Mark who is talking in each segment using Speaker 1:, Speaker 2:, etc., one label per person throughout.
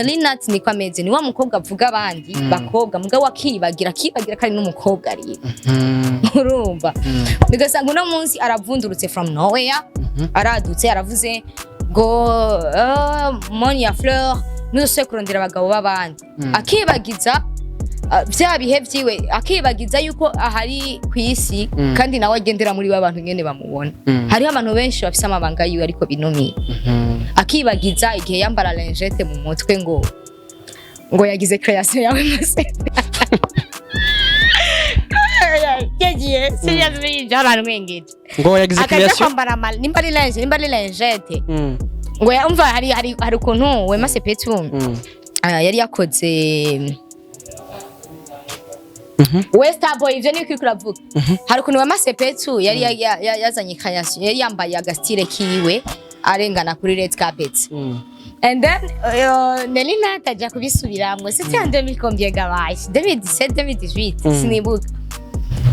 Speaker 1: Linat niko ameze, ni wa mukobwa avuga abandi bakobwa, mugabo akibagira akibagira ko ari n'umukobwa rero. Urumva, bigasanga uno munsi aravundurutse from nowhere, aradutse, aravuze ngo Monia Fleur nuzose kurondera abagabo b'abandi, akibagiza vya bihe vyiwe, akibagiza yuko ahari ku isi kandi nawe agendera muri ba bantu nyene bamubona. Hariho abantu benshi bafise amabanga yiwe ariko binumiye. Akibagiza igihe yambara lingette mu mutwe ngo yagize création yawe mase yagiye seriously, byaranwengeje.
Speaker 2: Ngo yagize
Speaker 1: akaja
Speaker 2: creation.
Speaker 1: Kwambara nimba ari linge, nimba ari lingette, ngo umva, hari ukuntu Wema Sepetu yari yakoze West Boy, ivyo niko uriko uravuga. Hari ukuntu Wema Sepetu yari yazanye création, yari yambaye agastyle kiwe arengana kuri red carpet and then Nelly Nat aja kubisubiramwo. C'était en 2000 combien gabaye, 2017, 2018, sinibuka.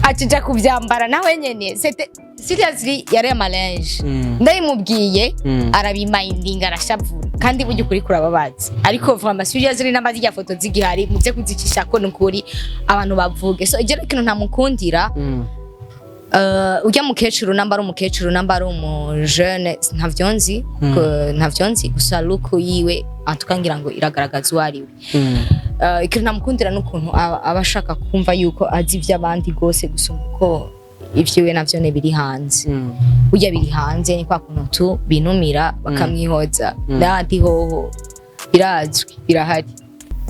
Speaker 1: Acija kuvyambara nawe nyene. C'était seriously, yari amalinge. Ndabimubwiye, arabimindinga, arashavura, kandi burya ukuri kurababaza. Ariko vraiment, seriously, n'amazirya foto zigihari, muze kuzicisha ko nukuri abantu bavuge. So ivyo rero ikintu ntamukundira. Urya mukecuru, namba ari umukecuru, namba ari umujene, ntavyo nzi, ntavyo nzi. Gusa look yiwe antuka ngira ngo iragaragaza uwo ari we. Ikintu ntamukundira n'ukuntu aba ashaka kumva yuko azi ivy'abandi gose gusumba uko ivyiwe navyo ne biri hanze. Burya biri hanze ni kwa kuntu tu binumira bakamwihoza, n'ahandi hoho birazwi, birahari.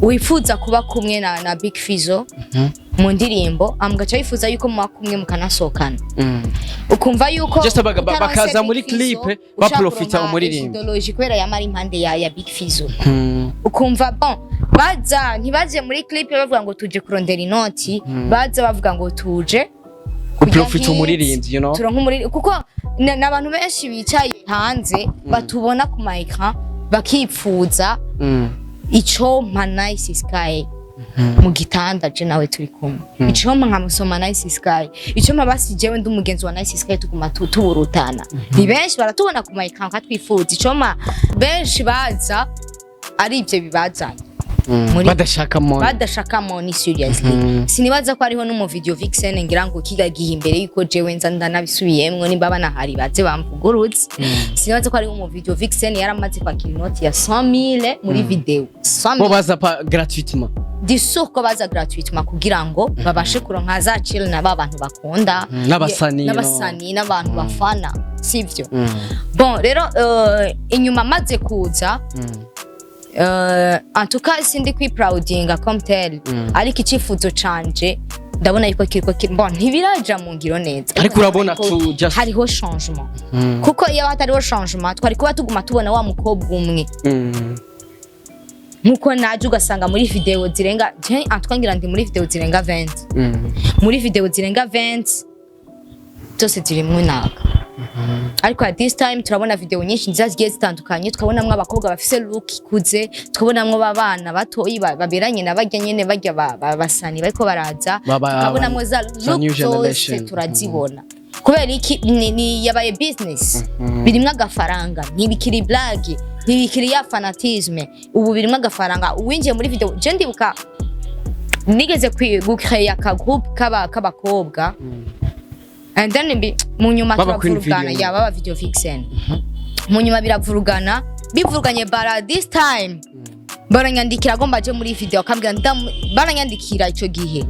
Speaker 1: Wifuza kuba kumwe na Big Fizzo mu ndirimbo, amugaca wifuza yuko muba kumwe mukanasohokana, ukumva yuko
Speaker 2: Just
Speaker 1: utaronse
Speaker 2: bakaza
Speaker 1: Big
Speaker 2: muri
Speaker 1: Fizzo,
Speaker 2: clip,
Speaker 1: ushaka
Speaker 2: baprofita
Speaker 1: kuronka
Speaker 2: umuririmbyi.
Speaker 1: ideology kubera yamara impande ya Big Fizzo. Ukumva bon, baza ntibaje muri clip bavuga ngo tuje kurondera inoti, baza bavuga ngo tuje
Speaker 2: Guprofita
Speaker 1: kurya
Speaker 2: umuririmbyi.
Speaker 1: Turonka umuririmbyi, kuko n'abantu benshi bicaye hanze batubona ku ma écran bakipfuza icompa Nice Sky mu gitanda je nawe turi kumwe, icompa nkamusoma Nice Sky, icompa basi jewe ndi umugenzi wa Nice Sky, tuguma tuburutana. Ni benshi baratubona ku ma écran katwifuza icompa, benshi baza ari ivyo bibazanye
Speaker 2: Badashaka money.
Speaker 1: Badashaka money, seriously. Sinibaza ko hariho n'umu video vixen ngira ngo kigagiye imbere yuko jewe nza ndanabisubiyemwo, nimba banahari baze bamvugurutse. Sinibaza ko hariho umu video vixen yaramaze kwakira inoti ya 100,000 muri video. 100,000.
Speaker 2: Bo baza pa gratuitement.
Speaker 1: Discours ko baza gratuitement kugira ngo babashe kuronka za chill na ba bantu bakunda.
Speaker 2: N'abasanii, no.
Speaker 1: N'abasanii n'abantu bafana, sivyo? Bon rero, inyuma maze kuza, en tout cas sindi kwiproudinga comme tel, ariko icifuzo canje ndabona yuko kiriko bon, ntibiraja mu ngiro neza.
Speaker 2: Ariko urabona
Speaker 1: Ariko
Speaker 2: tu just
Speaker 1: hariho changement, kuko iyo hatariho changement twari kuba tuguma tubona wa mukobwa umwe. Nkuko naje ugasanga muri video zirenga, je en tout cas ngira ndi muri video zirenga 20. Muri video zirenga 20 zose zirimwo naka, ariko at this time turabona video nyinshi nziza zigiye zitandukanye, tukabonamwo abakobwa bafise look ikuze, tukabonamwo babana batoyi baberanye na barya nyene barya basani bariko baraza, tukabonamwo za
Speaker 2: za new
Speaker 1: look zose.
Speaker 2: generation.
Speaker 1: Turazibona kubera iki? Ni yabaye business, birimwo agafaranga, ntibikiri blague, ntibikiri ya fanatisme, ubu birimwo agafaranga. Uwinjiye muri video, je ndibuka nigeze gucreya aka groupe k'abakobwa and then mu nyuma
Speaker 2: Baba Queen
Speaker 1: turavurugana.
Speaker 2: Video.
Speaker 1: Ya baba video vixen, mu nyuma biravurugana, bivuruganye bara this time baranyandikira agomba aje muri video, akambwira baranyandikira ico gihe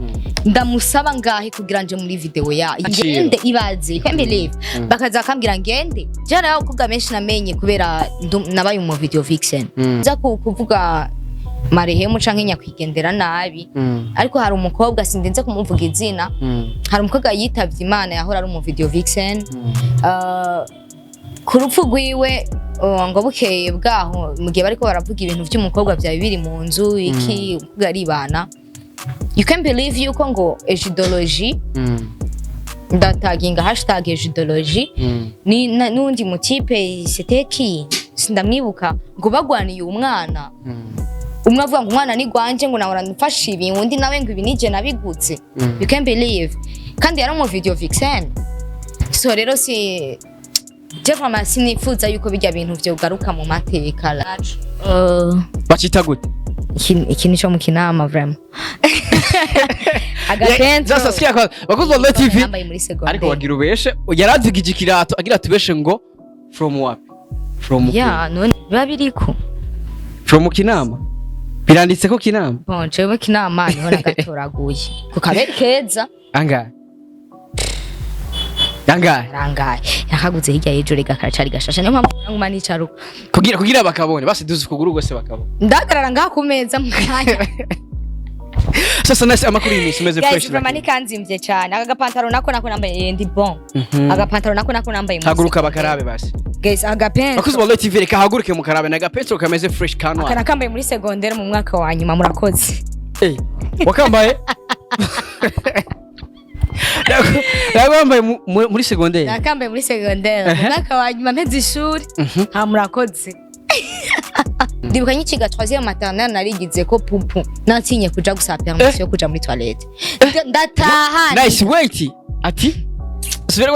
Speaker 1: ndamusaba ngahe kugira nje muri video ya
Speaker 2: Agaciro.
Speaker 1: ngende. Ibaze, you can't believe, bakaza bakambwira ngende jana. Abakobwa benshi namenye kubera nabaye mu video vixen. Nza kuvuga marehemu canke nyakwigendera nabi, ariko hari umukobwa, sindinze kumuvuga izina, hari umukobwa yitavye Imana yahora ari umu video vixen. Ku rupfu rwiwe, ngo bukeye bwaho mu gihe bariko baravuga ibintu vy'umukobwa vyari biri mu nzu iki, umukobwa aribana. You can believe yuko ngo ejidology, ndataginga #ejidology, ni n'undi mutipe, c'était qui, sindamwibuka, ngo bagwaniye umwana. Umwe avuga ngo umwana ni gwanje, ngo nahora mfasha ibi, undi nawe ngo ibi nije nabiguze. You can believe, kandi yari mu video vixen. So rero si Je vraiment sinifuza yuko bijya bintu vyogaruka mu mateka lacu.
Speaker 2: Bacita gute?
Speaker 1: Iki nico mu Kinama vraiment, agapentro.
Speaker 2: Sasa sikia kwa bakozi ba Royal TV.
Speaker 1: Nambaye muri
Speaker 2: Ariko
Speaker 1: secondaire.
Speaker 2: wagira ubeshe, yarazigije ikirato agira tubeshe ngo from what, from
Speaker 1: Ya, none biba biriko.
Speaker 2: From Kinama, biranditse ko Kinama.
Speaker 1: Bon, jewe Kinama niho nagatoraguye ku kaberi keza.
Speaker 2: Angahe, angahe?
Speaker 1: Arangaye, yakaguze hirya y'ejo, rega karacari gashasha, niyo mpamvu nguma nicaruka.
Speaker 2: Kugira bakabone basi, duzi ukuguru rwose bakabone.
Speaker 1: Ndahagarara ngaha ku meza mu kanya.
Speaker 2: Sasa nasi amakuru y'iminsi, umeze
Speaker 1: Guys,
Speaker 2: fresh?
Speaker 1: vraiment nikanzimvye cyane. Aka gapantaro nako nambaye, ndi bon. Agapantaro nako nambaye muri
Speaker 2: Haguruka
Speaker 1: secondaire.
Speaker 2: bakarabe basi.
Speaker 1: Guys, agapentro.
Speaker 2: Bakozi ba Royal TV, reka haguruke mu karabe na gapetro kameze fresh kanwa.
Speaker 1: Aka nakambaye muri secondaire mu mwaka wa nyuma, murakoze.
Speaker 2: Eh, wakambaye. Ntabwo wambaye muri secondaire?
Speaker 1: Nakambaye muri secondaire mu mwaka wa nyuma mpeze ishuri. Ha, murakoze. Ndibuka nkikiga 3e maternelle, narigize ko pupu, natinye kuja gusaba permission yo kuja muri toilette. Ndataha.
Speaker 2: Nice, wait, ati subira.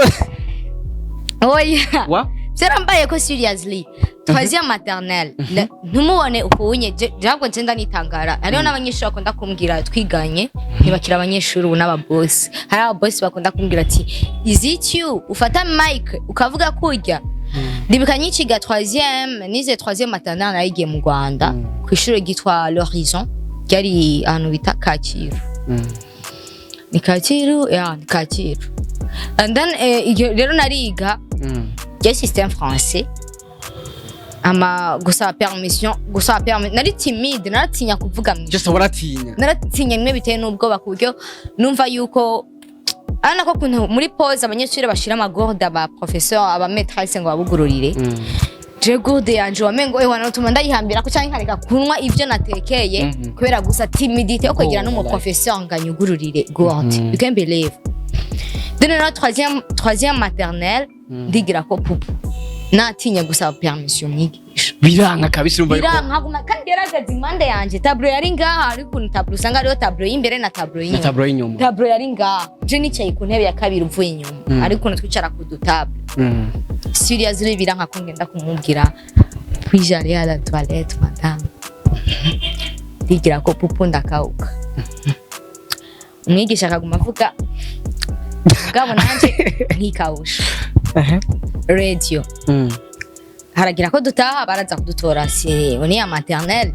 Speaker 1: Oya.
Speaker 2: Wa
Speaker 1: Vyarambaye ko seriously, 3e maternelle. Ntumubone ukunye jabwo nje ndanitangara. Hariho n'abanyeshuri bakunda kumbwira twiganye, ntibakira abanyeshuri ubu n'ababosi. Hari ababosi bakunda kumbwira ati: "Is it you ufata mic ukavuga kurya?" Ndibuka nkikiga 3e, nize 3e maternelle, narigiye mu Rwanda ku ishuri ryitwa L'Horizon, ryari ahantu bita Kacyiru. Ni Kacyiru, ya, ni Kacyiru. And then iyo rero nariga ya système français, ama gusaba permission, gusaba permission, nari timide, naratinya kuvuga mu
Speaker 2: Just waratinya?
Speaker 1: Naratinya bimwe bitewe n'ubwoba, ku buryo numva yuko ari nako kuntu muri pause abanyeshuri bashira ama gourde aba professeur, aba maîtresse ngo babugururire. Je gourde yanje wamengo ewa natuma ndayihambira ko canke nkareka kunywa ivyo natekeye kubera gusa timidité yo kwegera
Speaker 2: Oh,
Speaker 1: n'umu professeur ngo anyugururire gourde. You can believe? Then na troisième maternelle ndigira ko pupu, natinya gusaba permission mwigisha.
Speaker 2: Biranga kabisa, urumva yuko
Speaker 1: Biranka guma, kandi yaragaze impande yanje. Tableau yari ngaha, ariko ukuntu tableau usanga hariho tableau y'imbere na tableau
Speaker 2: na
Speaker 1: y'inyuma.
Speaker 2: Tableau y'inyuma.
Speaker 1: Tableau yari ngaha, je nicaye ku ntebe ya kabiri uvuye inyuma, ariko ukuntu twicara ku dutable. Seriously, biranka ko ngenda kumubwira: "Puis-je aller à la toilette, madame?" Ndigira ko pupu, ndakauka. Umwigisha akaguma avuga, mugabo nanje nkikawusha. Radio haragira ko dutaha, baraza kudutora, si ni ya maternelle.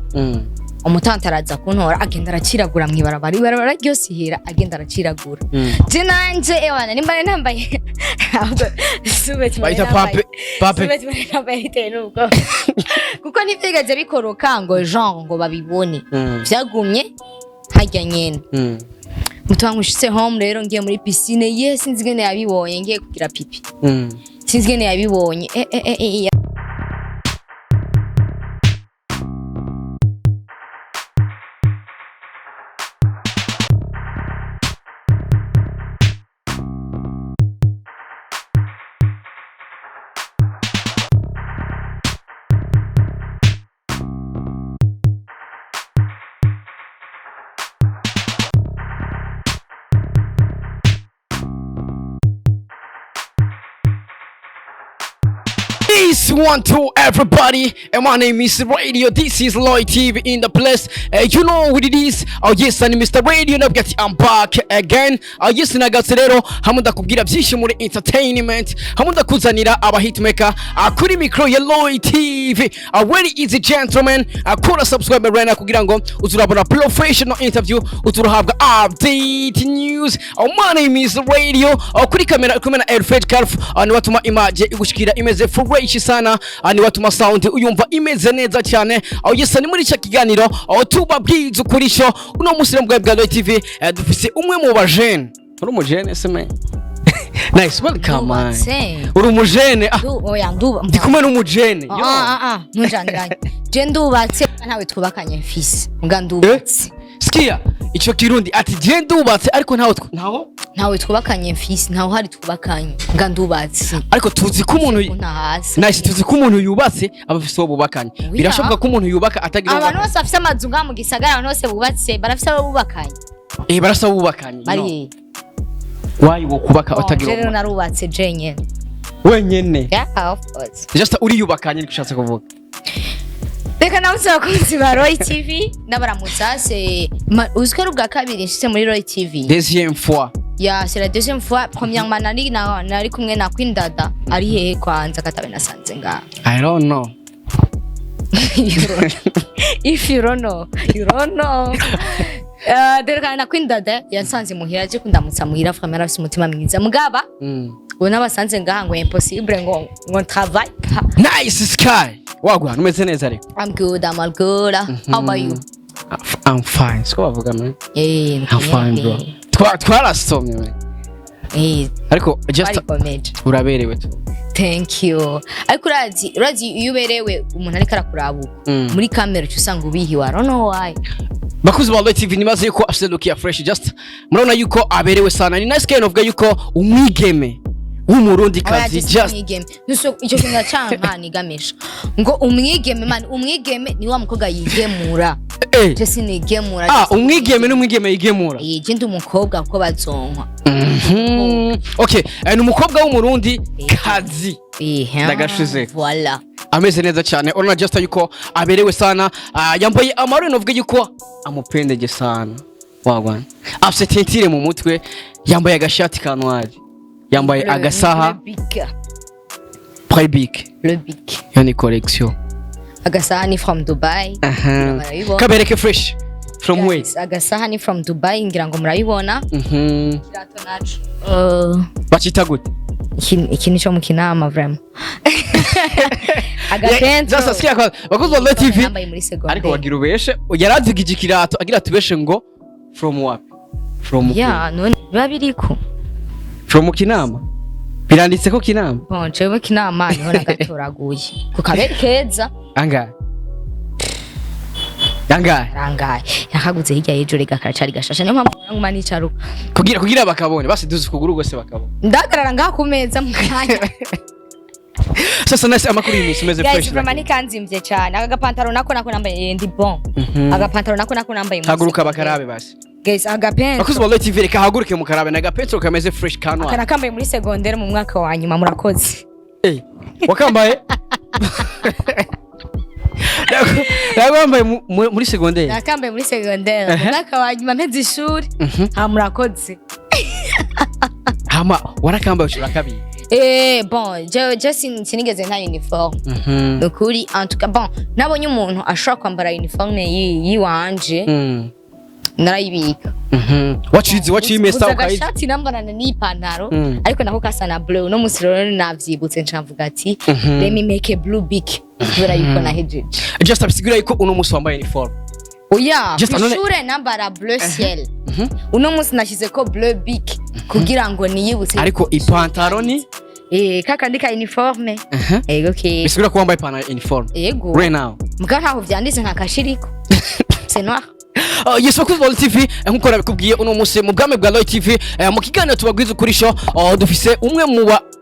Speaker 1: Umutante araza kuntora, agenda araciragura mw'ibarabara, ibarabara ryose ihera agenda araciragura. Je nanje ewana nimba nari nambaye ahubwo sous-vêtement
Speaker 2: Bayita pape pape.
Speaker 1: Sous-vêtement nambaye bitewe n'ubwoba, kuko ntivyigeze bikoroka ngo genre ngo babibone. Vyagumye harya nyene. Mutu ushitse home rero, ngiye muri piscine, ye, sinzi ingene yabibonye, ngiye kugira pipi. Sinzi ingene yabibonye, eh, eh, eh, eh.
Speaker 2: Peace, one to everybody, and my name is Radio. This is Lloyd TV in the place. You know what it is. Oh yes, and Mr. Radio. Nabwo ati I'm back again. Oh yes, nagatse rero hamwe ndakubwira byinshi muri entertainment, hamwe ndakuzanira aba hitmaker kuri micro ya Lloyd TV. Very easy gentleman. Kora subscribe right now kugira ngo uzurabona professional interview, uzurahabwa update news. My name is Radio. Kuri kamera kumwe na Elfred Carf, ni watuma image igushikira imeze fresh sana, ni watuma sound uyumva imeze neza cyane. Aho yes, ni muri cya kiganiro aho tubabwiza ukuri sho. Uno musi mu bwa Lloyd TV, dufise umwe mu bajene. Uri umujene se man? Nice, welcome man.
Speaker 1: Ndubatse.
Speaker 2: Uri umujene, ah.
Speaker 1: Oya, nduba.
Speaker 2: Ndi kumwe n'umujene yo.
Speaker 1: Ah, ah, ah, ntujaniranye. Je ndubatse, ntawe twubakanye mfise, mbwa ndubatse.
Speaker 2: Sikia ico kirundi, ati je ndubatse ariko ntawe ntaho
Speaker 1: Ntawe twubakanye mfise, ntawe uhari twubakanye, mbwa ndubatse.
Speaker 2: Ariko tuzi ko umuntu
Speaker 1: Nta hasi.
Speaker 2: Nice, tuzi ko umuntu yubatse aba afise uwo bubakanye.
Speaker 1: Oya.
Speaker 2: Birashoboka ko umuntu yubaka atagira uwo
Speaker 1: Abantu
Speaker 2: bubakanye.
Speaker 1: bose bafise amazu ngaha mu gisagara, abantu bose bubatse barafise abo bubakanye.
Speaker 2: Eh, barasa bubakanye.
Speaker 1: Bari
Speaker 2: Wayi wo kubaka
Speaker 1: Bon,
Speaker 2: utagira
Speaker 1: je rero
Speaker 2: uwo
Speaker 1: narubatse je nyene.
Speaker 2: Wenyene?
Speaker 1: Yeah, of course.
Speaker 2: Just uriyubaka nyine, ushatse kuvuga.
Speaker 1: Reka nawe abakunzi ba Roy TV ndabaramutsa. Se uzi ko ari ubwa kabiri nshitse muri Roy TV?
Speaker 2: Deuxième fois.
Speaker 1: Ya, c'est la deuxième fois. Premièrement nari kumwe na Queen Dada. Ari hehe kwanza katabe nasanze ngaha?
Speaker 2: I don't know.
Speaker 1: You don't. If you don't know, you don't know. Dore kandi na Queen Dada yansanze muhira, aje kundamutsa muhira. Vraiment arafise umutima mwiza, mugaba ubu nabasanze ngaha ngo impossible, ngo travaille pas.
Speaker 2: Nice Sky, wagwan, umeze neza ariko?
Speaker 1: I'm good, I'm all good. How about you?
Speaker 2: I'm fine, siko bavuga, man?
Speaker 1: Eh.
Speaker 2: I'm fine, bro. Twarasomye, man. Ariko just
Speaker 1: Twarikomeje.
Speaker 2: Uraberewe tu.
Speaker 1: Thank you. Ariko urazi iyo uberewe, umuntu ariko arakuraba uko muri kamera, uca usanga ubihiwe. I don't know why.
Speaker 2: Bakuzi ba Roy TV, nibaze yuko afite look ya fresh. Just murabona yuko aberewe sana. Ni Nice Sky, uvuga yuko umwigeme w'Umurundi kazi just
Speaker 1: Umwigeme. Nuso icyo kintu canka nigamisha ngo umwigeme, man, umwigeme ni wa mukobwa yigemura. Je sinigemura.
Speaker 2: Ah, umwigeme n'umwigeme yigemura.
Speaker 1: Eh, je ndi umukobwa kuko bazonkwa.
Speaker 2: Okay, ni umukobwa w'Umurundi kazi. Ndagashize.
Speaker 1: Voilà.
Speaker 2: Ameze neza cyane. Urabona just yuko aberewe sana. Ah, yambaye amaroni, uvuga yuko amupendeje sana. Wagwan, afite teinture mu mutwe, yambaye agashati ka noir, yambaye agasaha.
Speaker 1: Le big.
Speaker 2: Private.
Speaker 1: Le big.
Speaker 2: Iyo ni collection.
Speaker 1: Agasaha ni from Dubai.
Speaker 2: Aha.
Speaker 1: Murabibona.
Speaker 2: Kabereke fresh from where?
Speaker 1: Guys, agasaha ni from Dubai, ngira ngo murabibona. Kirato naco
Speaker 2: Bacita gute?
Speaker 1: Iki ni cyo mu Kinama, vraiment. Agapento.
Speaker 2: Sasa sikia kwa bakozi wa TV.
Speaker 1: Yambaye muri secondaire.
Speaker 2: Ariko wagira ubeshe, yarazigije ikirato agira tubeshe ngo from what? From
Speaker 1: Ya, none biba biriko.
Speaker 2: From Kinama, biranditse ko Kinama.
Speaker 1: Bon, jewe Kinama niho nagatoraguye ku kaberi keza.
Speaker 2: Angahe angahe?
Speaker 1: Rangaye yakaguze hirya y'ejo, rega karacari gashasha, niyo mpamvu nguma nicaruka.
Speaker 2: Kugira bakabone basi, duzi kuguru gose bakabone.
Speaker 1: Ndahagarara ngaha ku meza mu kanya.
Speaker 2: Sasa nasi amakuru y'imisi, umeze
Speaker 1: Guys,
Speaker 2: fresh?
Speaker 1: vraiment nikanzimvye cyane. Aka gapantaro nako nambaye, ndi bon. Agapantaro nako nambaye muri
Speaker 2: Haguruka
Speaker 1: secondaire.
Speaker 2: bakarabe basi.
Speaker 1: Guys, agapento.
Speaker 2: Bakozi ba TV, reka haguruke mu karabe na gapetro kameze fresh kanwa.
Speaker 1: Aka nakambaye muri secondaire mu mwaka wa nyuma, murakoze.
Speaker 2: Eh, wakambaye. Wambaye muri secondaire?
Speaker 1: Nakambaye muri secondaire mu mwaka wa nyuma mpeze ishuri. Ha, murakoze.
Speaker 2: Hama warakambaye ushura kabiri?
Speaker 1: Eh, bon, je sinigeze nta uniforme. Nukuri, en tout cas, bon, nabonye umuntu ashobora kwambara uniforme yiwanje, narayibika.
Speaker 2: Wacize waciye imesa
Speaker 1: Uzi
Speaker 2: ukayiza.
Speaker 1: agashati nambarana n'ipantaro, ariko nako kasa na bleu. Uno musi rero navyibutse, nca mvuga ati: "Let me make a blue big," kubera yuko nahejeje.
Speaker 2: Just abisigura yuko uno musi wambaye uniform.
Speaker 1: Oya.
Speaker 2: Just
Speaker 1: Kw'ishure nambara bleu ciel. Uno musi nashyizeko bleu big kugira ngo niyibutse.
Speaker 2: Ariko ipantaro ni
Speaker 1: Eh, kakandi ka uniforme. Ego ke.
Speaker 2: Bisigura ko wambaye ipantaro uniform
Speaker 1: Ego.
Speaker 2: right now?
Speaker 1: Mbwa ntaho vyanditse, nta kashiriko, c'est noir.
Speaker 2: Yes, bakunzi ba Royal TV, nkuko nabikubwiye, uno munsi mu bwami bwa Royal TV, mu kiganiro tubabwiza ukuri show, dufise umwe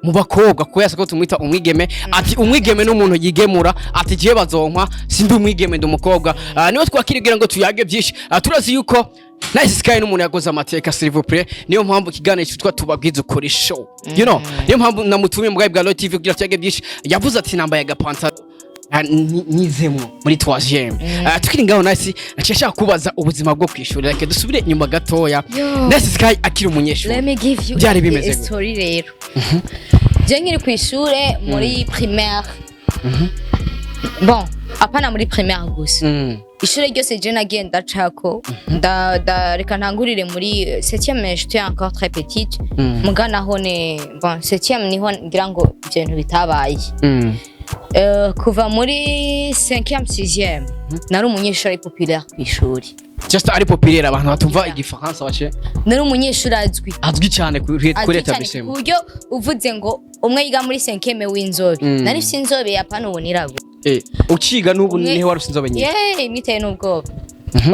Speaker 2: mu bakobwa, ko yasa ko tumwita umwigeme. Ati umwigeme n'umuntu yigemura, ati jewe bazonkwa, sindi umwigeme, ndi umukobwa. Niwe twakirigira ngo tuyage byinshi. Turazi yuko Nice Sky n'umuntu yakoze amateka, s'il vous plaît. Niyo mpamvu ikiganiro cyitwa Tubabwiza Ukuri Show, niyo mpamvu namutumiye mu bwami bwa Royal TV kugira tuyage byinshi. Yavuze ati nambaye agapantaro nizemwo muri troisième. Tukiri ngaho, Nice, naciye nshaka kubaza ubuzima bwo kwishuri. Reka dusubire inyuma gatoya.
Speaker 1: Yo.
Speaker 2: Nice Sky akiri umunyeshuri,
Speaker 1: Let me give you
Speaker 2: byari bimeze
Speaker 1: a
Speaker 2: gute?
Speaker 1: story rero. Je nkiri ku ishure muri primaire, bon, apana muri primaire gusa, ishure ryose je nagiye ndacako, reka ntangurire muri septième, j'étais encore très petite. Muga naho ne, bon, septième niho ngira ngo ivyo bintu bitabaye. Kuva muri cinquième, sixième, nari umunyeshuri ari populaire kw'ishuri.
Speaker 2: Just ari populaire, abantu batumva igifaransa bace.
Speaker 1: Nari umunyeshuri azwi.
Speaker 2: Azwi cyane kuri
Speaker 1: Azwi cyane ku
Speaker 2: établissement.
Speaker 1: buryo uvuze ngo umwe yiga muri cinquième w'inzobe, nari mfise inzobe yapana, ubu nirabura.
Speaker 2: Eh, uciga n'ubu niho wari ufise inzobe nyinshi?
Speaker 1: Yeee, mwiteye n'ubwoba.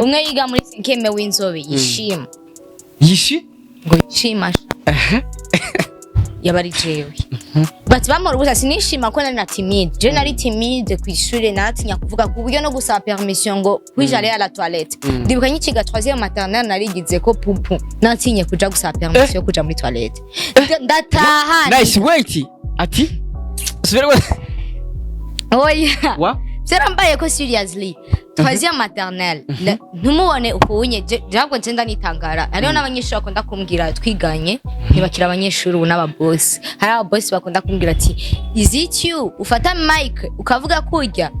Speaker 1: Umwe yiga muri cinquième w'inzobe yishima,
Speaker 2: Yishi.
Speaker 1: ngo yishima sha, yaba ari jewe. Bati bamora ubusa sinishima ko nari na timide. Je nari timide kw'ishure, naratinya kuvuga ku buryo no gusaba permission ngo puis aller à la toilette. Ndibuka nkikiga troisième maternelle, narigize ko pupu, natinye kuja gusaba permission yo kuja muri toilette. Ndataha.
Speaker 2: Nice, wait. Ati subira.
Speaker 1: Oya.
Speaker 2: Wa.
Speaker 1: Byarambaye ko seriously, troisième maternelle. Ntumubone ukunye jabwo nje ndanitangara. Hariho n'abanyeshuri bakunda kumbwira twiganye, ntibakira abanyeshuri ubu n'ababosi. Hari ababosi bakunda kumbwira ati: "Is it you ufata mic ukavuga kurya?"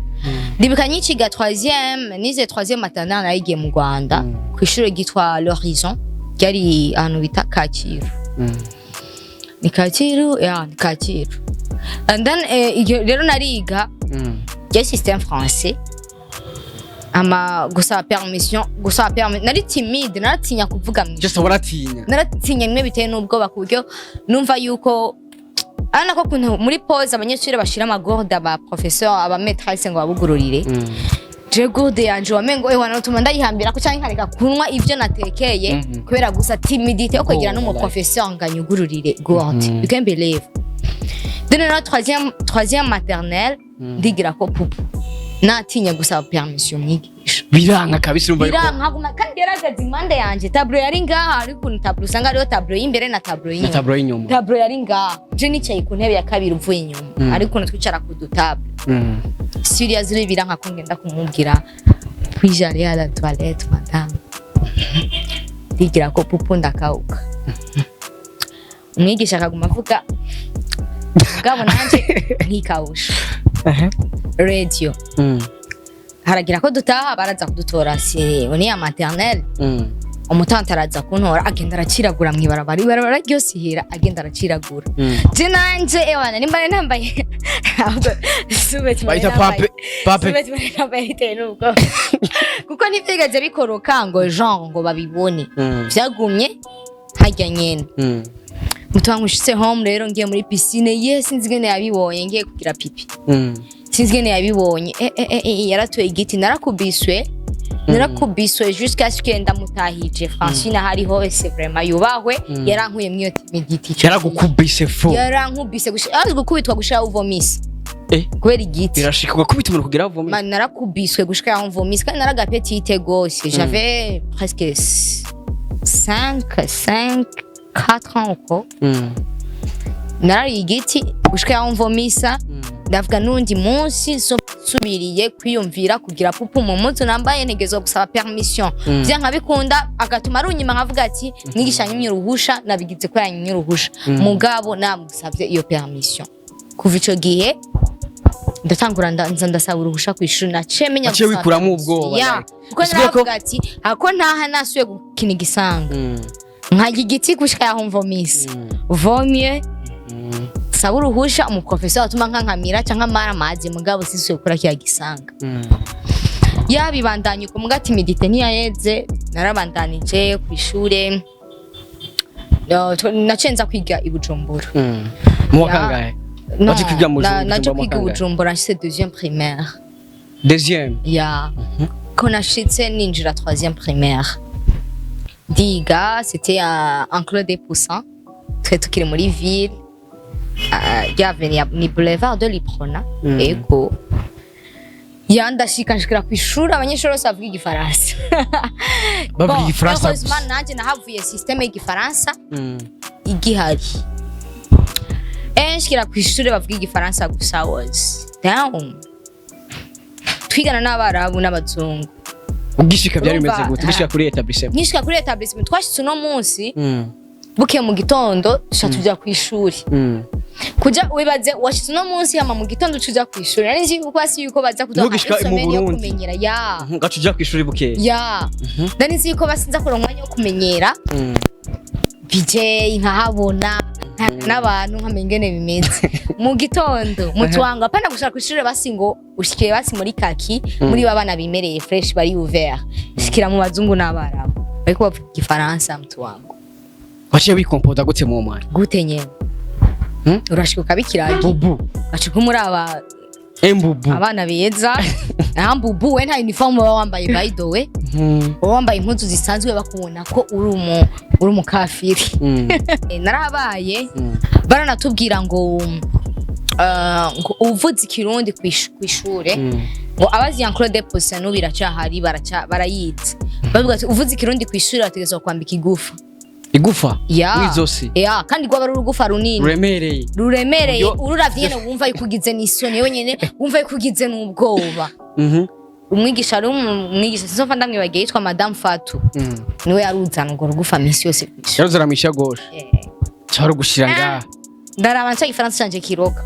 Speaker 1: Ndibuka nyiciga troisième, nize troisième maternelle, nayigiye mu Rwanda ku ishuri ryitwa L'Horizon, ryari ahantu bita Kacyiru. Ni Kacyiru, ya, ni Kacyiru. And then iryo rero nariga rya système français. Ama gusaba permission, gusaba permission, nari timide, naratinya kuvuga mu
Speaker 2: Just waratinya.
Speaker 1: Naratinya bimwe bitewe n'ubwoba, ku buryo numva yuko ari nako kuntu muri pause abanyeshuri bashira ama gourde aba professeur, aba maîtresse ngo babugururire. Je gourde yanje wamengo ewa natuma ndayihambira ko canke nkareka kunywa ivyo natekeye kubera gusa timidité yo kwegera
Speaker 2: Oh,
Speaker 1: n'umu professeur ngo anyugururire gourde. You can believe? Then na troisième maternelle ndigira ko pupu, natinya gusaba permission mwigisha.
Speaker 2: Biranga kabisa, urumva yuko
Speaker 1: Biranka guma, kandi yaragaze impande yanje. Tableau yari ngaha, ariko ukuntu tableau usanga hariho tableau y'imbere na tableau
Speaker 2: na
Speaker 1: y'inyuma.
Speaker 2: Tableau y'inyuma.
Speaker 1: Tableau yari ngaha, je nicaye ku ntebe ya kabiri uvuye inyuma, ariko ukuntu twicara ku dutable. Seriously, biranka ko ngenda kumubwira: "Puis-je aller à la toilette, madame?" Ndigira ko pupu, ndakauka. Umwigisha akaguma avuga, mugabo nanje nkikawusha. Radio haragira ko dutaha, baraza kudutora, si ni ya maternelle. Umutante araza kuntora, agenda araciragura mw'ibarabara, ibarabara ryose ihera agenda araciragura. Je nanje ewana nimba nari nambaye ahubwo sous-vêtement
Speaker 2: Bayita pape pape.
Speaker 1: Sous-vêtement nambaye bitewe n'ubwoba, kuko ntivyigeze bikoroka ngo genre ngo babibone. Vyagumye harya nyene. Mutuba nkushitse home rero, ngiye muri piscine, ye sinzi ingene yabibonye, ngiye kugira pipi. Sinzi ingene yabibonye, yaratoye igiti, narakubiswe, narakubiswe jusqu'à ce que ndamutahije. Francine ahari hose vraiment yubahwe, yarankuye mwiyo timidité ico.
Speaker 2: Yaragukubise fo.
Speaker 1: Yarankubise azi gukubitwa gushika uvomisa. Kubera igiti.
Speaker 2: Birashika ugakubita umuntu kugira avome.
Speaker 1: Man, narakubiswe gushika aho mvomisa, kandi naragapetite gose, j'avais presque 5 5 4 ans uko. Narariye igiti gushika aho mvomisa. Ndavuga n'undi munsi nsubiriye kwiyumvira kugira pupu mu munsi nambaye, ntegerezwa gusaba permission. Vyanka bikunda agatuma arunyima, nkavuga ati mwigisha nyimye uruhusha, nabigize ko yanyimye uruhusha, mugabo namusavye iyo permission. Kuva ico gihe ndatangura nza ndasaba uruhusha kw'ishuri, naciye menya
Speaker 2: Waciye
Speaker 1: gusaba
Speaker 2: wikuramo
Speaker 1: permission.
Speaker 2: ubwoba,
Speaker 1: Ya,
Speaker 2: like.
Speaker 1: kuko
Speaker 2: Bisigaye ko
Speaker 1: naravuga ati ako ntaha nasuye gukina igisanga nkarya igiti gushika yaho mvomisa, vomye saba uruhusha umuprofesor atuma nkankamira canke amara amazi, mugabo sisuye gukora kiya gisanga. Yabibandanya uko, muga timidité ntiyaheze, narabandanije kw'ishure. No, naciye nza kwiga i Bujumbura.
Speaker 2: Mu wa kangahe?
Speaker 1: No,
Speaker 2: Waje kwiga mu
Speaker 1: naje
Speaker 2: Bujumbura mu wa
Speaker 1: kwiga i
Speaker 2: kangahe?
Speaker 1: Bujumbura nshitse deuxième primaire.
Speaker 2: Deuxième.
Speaker 1: Ya, ko nashitse ninjira troisième primaire, ndiga, c'était un Clos des Poussins, twe tukiri muri ville, ryave ni boulevard de l'Uprona. Ego, ya, ndashika nshikira kw'ishuri abanyeshuri bose bavuga igifaransa.
Speaker 2: Bavuga
Speaker 1: Bon,
Speaker 2: igifaransa
Speaker 1: heureusement
Speaker 2: gusa.
Speaker 1: nanje nahavuye système y'igifaransa igihari. Nshikira kw'ishuri bavuga igifaransa gusa, was down, twigana n'abarabu n'abazungu.
Speaker 2: Ugishika byari bimeze
Speaker 1: Urumva,
Speaker 2: gute ugishika kuri établissement?
Speaker 1: Nkishika kuri établissement, twashitse uno munsi buke mu gitondo, duca tuja kw'ishuri. Kuja wibaze washitse uno munsi, hama mu gitondo uca uja kw'ishuri. Nari nzi yuko hasi yuko baza kuduha
Speaker 2: Ntugishika mu
Speaker 1: isomeri yo
Speaker 2: Burundi.
Speaker 1: kumenyera, ya.
Speaker 2: Gaca uja kw'ishuri bukeye.
Speaker 1: Ya, nari nzi yuko basinza kuronka umwanya wo kumenyera BJ, nkahabona n'abantu, nkamenya ingene bimeze mu gitondo mu twanga, apana gushaka kw'ishure basi ngo ushikire basi muri kaki, muri babana bimereye fresh, bari ouvert. Shikira mu bazungu n'abarabu bariko bavuga igifaransa, mtu wangu.
Speaker 2: Waciye wikompoza gute mu mwanya?
Speaker 1: Gute nyene? Urashika ukabikiragi.
Speaker 2: Bubu.
Speaker 1: Ugashika muri aba
Speaker 2: Embubu.
Speaker 1: abana beza ambubu. We nta uniforme baba wambaye, by the way. Baba wambaye impuzu zisanzwe, bakubona ko uri umukafiri. Narabaye baranatubwira ngo uvuze ikirundi kw'ishure, ngo abazi ya Claude Poussin n'ubu iracahari, barayizi, bavuga ati uvuze ikirundi kw'ishure bategerezwa kwambika igufa.
Speaker 2: Igufa
Speaker 1: Ya.
Speaker 2: mw'izosi?
Speaker 1: Ya, kandi rwaba ari urugufa runini.
Speaker 2: Ruremereye.
Speaker 1: Ruremereye. Ururavye nyene wumva yuko ugize n'isoni, wewe nyene wumva yuko ugize n'ubwoba. Umwigisha, ari umwigisha sinzofa ndamwibagiye, yitwa Madame Fatou. Niwe yaruzana urwo rugufa minsi yose kw'ishuri.
Speaker 2: Yaruzana mw'ishagoshi. Cyari ugushira ngaha.
Speaker 1: Ndaraba nca igifaransa canje kiroka.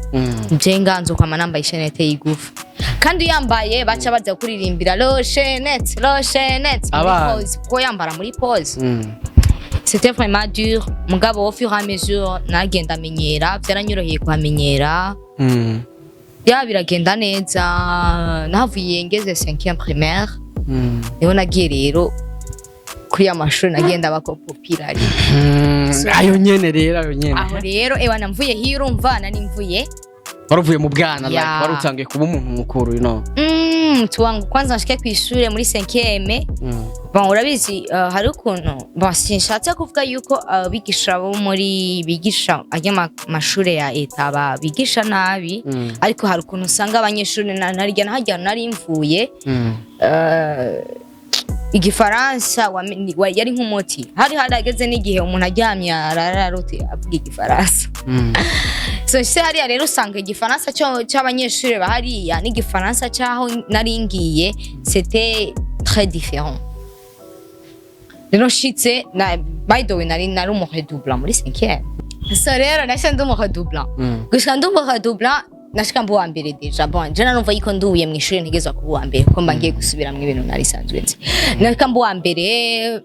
Speaker 1: Nje nganzo kwama nambaye ishenete y'igufa, kandi uyambaye baca baza kuririmbira "lo chaînette, lo chaînette" muri
Speaker 2: Abana.
Speaker 1: pause, kuko yambara muri pause. C'était vraiment dur, mugabo au fur et à mesure nagenda amenyera, vyaranyoroheye kuhamenyera. Ya, biragenda neza. Nahavuye ngeze 5e primaire. Niho nagiye rero kuri ya mashuri nagenda bako populaire.
Speaker 2: Ayo nyene rero, ayo nyene.
Speaker 1: Aho rero, ewa, namvuye hiyo, urumva nari mvuye
Speaker 2: Wari uvuye mu bwana, like
Speaker 1: Ya.
Speaker 2: wari utangiye kuba umuntu mukuru.
Speaker 1: Tuwangu kwanza nshike kw'ishure muri 5e. Bon, urabizi, hari ukuntu, bon, sinshatse kuvuga yuko abigisha bo muri bigisha ajya mashure ya État bigisha nabi. Ariko hari ukuntu usanga abanyeshuri narya nahajya nari mvuye. Igifaransa yari nk'umuti. Hari harageze n'igihe umuntu aryamye arararote avuga igifaransa. So se hariya rero usanga igifaransa cy'abanyeshuri bahariya n'igifaransa cy'aho nari ngiye, c'était très différent. Rero nshitse na, by the way, nari umu redoublant muri 5e. So rero nashika ndi umu redoublant. Gushika ndi umu redoublant, nashika mba uwa mbere déjà. Bon, je narumva yuko nduye mu ishuri ntegerezwa kuba uwa mbere, kuko mba ngiye gusubiramwo ibintu nari sanzwe nzi. Nashika mba uwa mbere,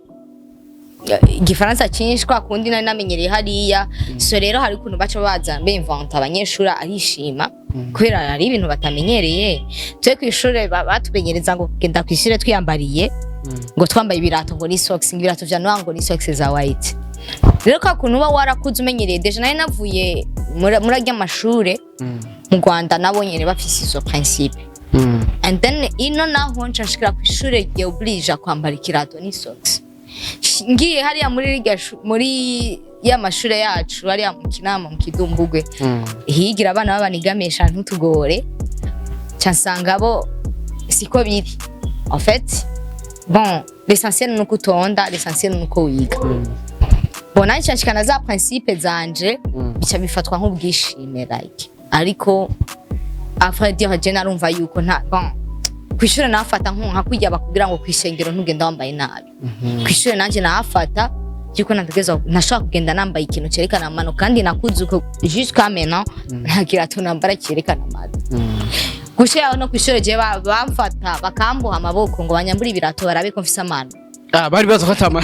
Speaker 1: igifaransa cyinshi kwa kundi nari namenyereye hariya. So rero hari ukuntu baca baza bemvanta, abanyeshuri arishima kubera hari ibintu batamenyereye. Twe kw'ishure batumenyereza ngo kugenda kw'ishure twiyambariye, ngo twambaye ibirato, ngo ni socks, ngo ibirato vya noir, ngo ni socks za white. Rero kwa kuntu uba warakuze umenyereye, déjà nari navuye muri arya mashure mu Rwanda, nabo nyene bafise izo principe. And then ino naho nca nshikira kw'ishure obligé kwambara ikirato ni socks. Ngiye hariya muri ya mashure yacu hariya mu Kinama, mu Kidumbugwe, higira abana b'abanigamesha ntutugore, ca nsanga bo siko biri. En fait, bon, l'essentiel ni uko utonda, l'essentiel ni uko wiga. Bon, nanje nshikana za principe zanje, bica bifatwa nk'ubwishime, like. Ariko à vrai dire, je narumva yuko nta, bon, kw'ishure nafata nka kurya bakubwira ngo kw'isengero ntugenda wambaye nabi. Kw'ishure nanje nahafata yuko nategezwa, ntashobora kugenda nambaye ikintu cerekana amano, kandi nakuze uko jusqu'à maintenant nta kirato nambara cyerekana amano. Gushira no kw'ishure je bamfata bakamboha amaboko ngo banyambure ibirato barabe ko mfise amano.
Speaker 2: Ah, bari baza ko atama.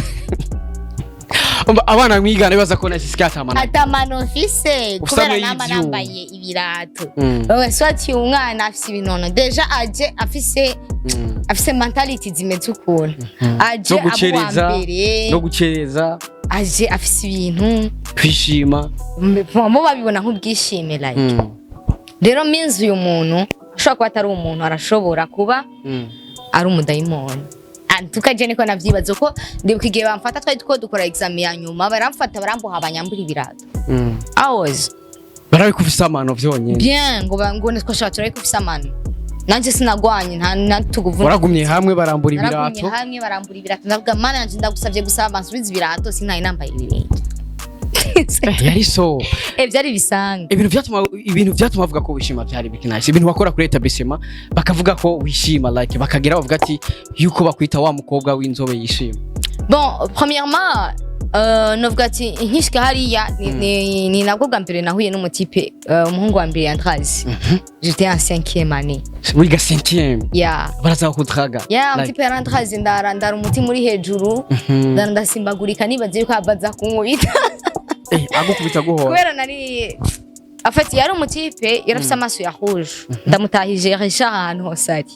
Speaker 2: Umva, abana mwigana bibaza ko nasi atamana.
Speaker 1: Atamano mfise.
Speaker 2: Ufise
Speaker 1: kubera
Speaker 2: amano
Speaker 1: nama
Speaker 2: y'ivyuma.
Speaker 1: nambaye ibirato. Wewe swati umwana afise ibinono déjà, aje afise mentality zimeze ukuntu, aje
Speaker 2: No
Speaker 1: abo wa
Speaker 2: gucereza.
Speaker 1: mbere.
Speaker 2: No gucereza.
Speaker 1: Aje afise ibintu.
Speaker 2: Kwishima.
Speaker 1: Bo babibona nk'ubwishime, like. Rero minzi uyu muntu ashobora kuba atari umuntu, arashobora kuba ari umudayimoni. Antuka je niko navyibaza, ko ndibuka igihe bamfata, twari two dukora examen ya nyuma, baramfata baramboha banyambura ibirato. I was
Speaker 2: Barabikufise amano vyonyene.
Speaker 1: Bien, ngo ngo twashaka turabiko ufise amano. Nanje sinagwanye, nta natuguvu.
Speaker 2: Waragumye hamwe barambura
Speaker 1: Naragumye
Speaker 2: ibirato.
Speaker 1: hamwe barambura ibirato. Ndavuga: "Mana yanje, ndagusavye gusaba bansubize ibirato, sinari nambaye ibirenge."
Speaker 2: Yari so
Speaker 1: Byari bisanga.
Speaker 2: Ibintu vyatuma bavuga ko wishima byari biki? Nice, ibintu wakora kuri établissement bakavuga ko wishima, like bakagira bavuga ati yuko bakwita wa mukobwa w'inzobe yishima.
Speaker 1: Bon, premièrement, novuga ati nkishika hariya ni nabwo bwa mbere nahuye n'umu type, umuhungu wa mbere yantrazi. J'étais en cinquième année.
Speaker 2: Wiga cinquième?
Speaker 1: Yeah.
Speaker 2: Baraza kudraga?
Speaker 1: Yeah.
Speaker 2: Like,
Speaker 1: Umu type yarantrazi, ndara umutima uri hejuru. Ndara ndasimbagurika nibaze yuko abaza kunkubita.
Speaker 2: Agukubita guhora?
Speaker 1: Kubera nari, en fait, yari umu type yari afise amaso ya rouge. Ndamutahije Richard ahantu hose ari.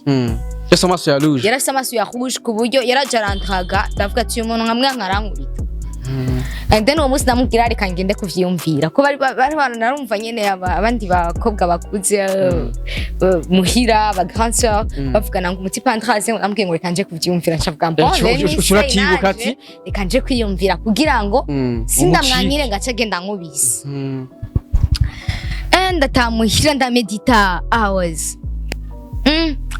Speaker 2: Yose amaso ya rouge.
Speaker 1: Yari afise amaso ya rouge ku buryo yaraje arantraga, ndavuga ati uyu muntu nkamwe nkarankubita. And then uwo munsi ndamubwira reka ngende kuvyiyumvira, ko bari narumva nyene abandi bakobwa bakuze, muhira ba grande sœur, bavugana ngo umu type antraze. Ndamubwiye ngo reka nje kuvyiyumvira. Ncavuga bon, let me say
Speaker 2: Ushobora
Speaker 1: nanje,
Speaker 2: ati
Speaker 1: reka nje kwiyumvira kugira ngo sindamwanyire ngace agenda nkubise. Ndatamuhira ndamedita hours.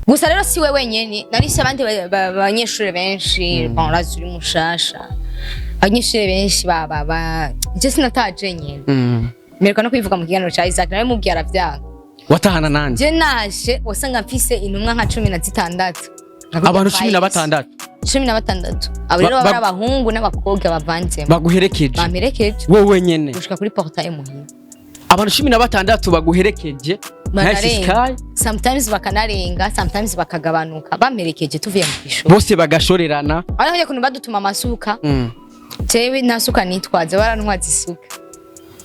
Speaker 1: Gusa rero si we wenyene, narise abandi banyeshure benshi. Bon, urazi uri mushasha. Abanyeshuri benshi ba je sinataje nyene. Mperuka no kwivuga mu kiganiro ca Isaac, nawe mubwiye aravyanga.
Speaker 2: Watahana nande?
Speaker 1: Je naje wasanga mfise intumwa nka 16.
Speaker 2: Abantu 16?
Speaker 1: 16. Abo rero baba ari abahungu n'abakobwa bavanzemo.
Speaker 2: Baguherekeje?
Speaker 1: Bamperekeje.
Speaker 2: Wowe nyene?
Speaker 1: Gushika kuri portail muhira.
Speaker 2: Abantu 16 baguherekeje, Nice
Speaker 1: Banarenga.
Speaker 2: Sky?
Speaker 1: Sometimes bakanarenga, sometimes bakagabanuka, bamperekeje tuvuye mu ishuri.
Speaker 2: Bose bagashorerana?
Speaker 1: Ariko kuntu badutuma amasuka, jewe nta suka nitwaze, barantwaza isuka.